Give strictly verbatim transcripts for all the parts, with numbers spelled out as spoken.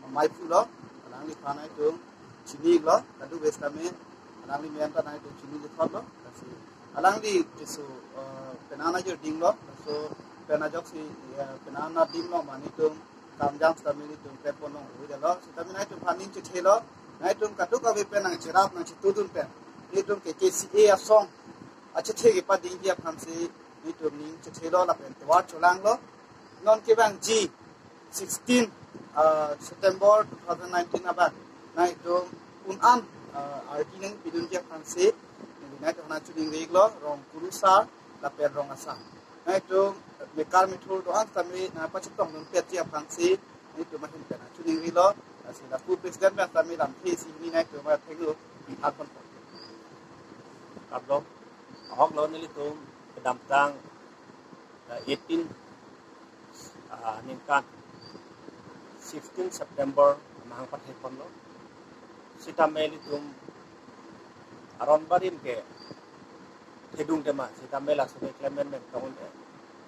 Maiphu lo, alangliphan nangtum chini lo, kadu ves kami, alangli men ta nangtum chini jethot lo, lasi alangli tisu, eh, penang na jor ding lo, so penang jok si, eh, penang na ding lo, ma nangtum kamjang sitame nangtum pen ponong ui lo, sitame nangtumphan ning chethe lo, nangtum kadokave pen nangcherap nangchetudun pen, nangtum ke K C A asong achethe kepadingji aphansi nangtum ning chethe lo lapen tovar cholang lo. Non kevangji sixteen, uh, September two thousand nineteen abang nangtum un-an, uh, arti nangpidunji aphansi nangtum nangchiningri lo, rong kurusar lapen rong asar. Nangtum mekar methur do-an sitame nangpachetongdun petji aphansi nangtum ahin pen nangchiningri lo. Lasi lapu president pen sitame lamthe isi hini nangtum athengno hapon. Kardom, ahok lo nelitum kedamtang, eh, eighteen, ah, ningkan sixteen September amahang pathek ponlo. Sitame ilitum aron barim ke thedung tema, sitame laso ke Clement Mengtong un-e.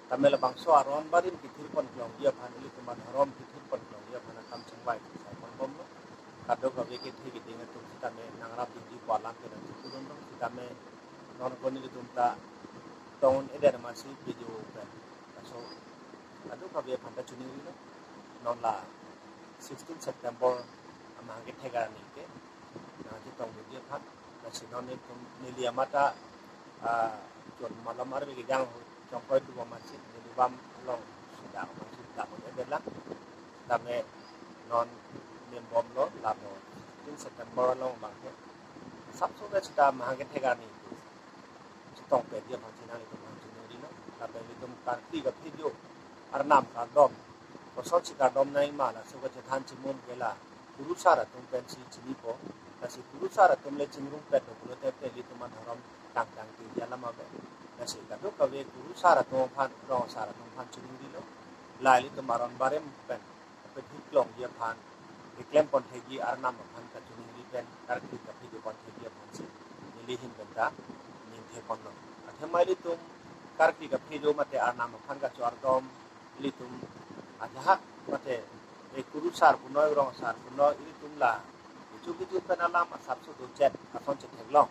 Tame labangso aron barim kethir ponklongji aphan, ilitum adhorom kethir ponklongji aphan akam chingvai sai ponbomlo. Kadokave kethe keding atum sitame nangrap dingji pu alam ke nangchipudun lo, sitame non ko nelitum ta tong un-edet amatsi video pen. Laso kadokave aphan ta chiningri lo. Non la sixteen September amahang kethek arni ke nangchetongdunji aphan. Lasi non nelitum neli amat ta, ah, chon malom arve kejang chongkoi tu amatsi neli bam along sudah amatsi dak un-edet lang. Tame non nembomlo, lamo sixteen September along abang ke asapso ke sita amahang kethek arni tu chetong petji aphansi nanglitum aphan chiningri lo. Lapen ilitum karkli kaphejo, arnam kardom, kosonsi kardom nangji ma laso kachethan chimum ke la kurusar atum pensi chinipo. Lasi kurusar atum le chingrumpet lo pulote ilitum adhorom tangtang keji alam ave. Lasi kadokave kurusar atum aphan, rong asar atum aphan chiningri lo. La ilitum aron barim pen kapathiklongji aphan, keklem ponthekji arnam aphan kachiningri pen karkli kaphejo ponthekji aphansi neli ahin pen ta ningthe ponlo. Athema ilitum karkli kaphejo mate arnam aphan kachardom ilitum ajahak mate e kurusar punoi, rong asar punoi, ilitum la kecho kecho pen alam asapso dochet ason chetheklong.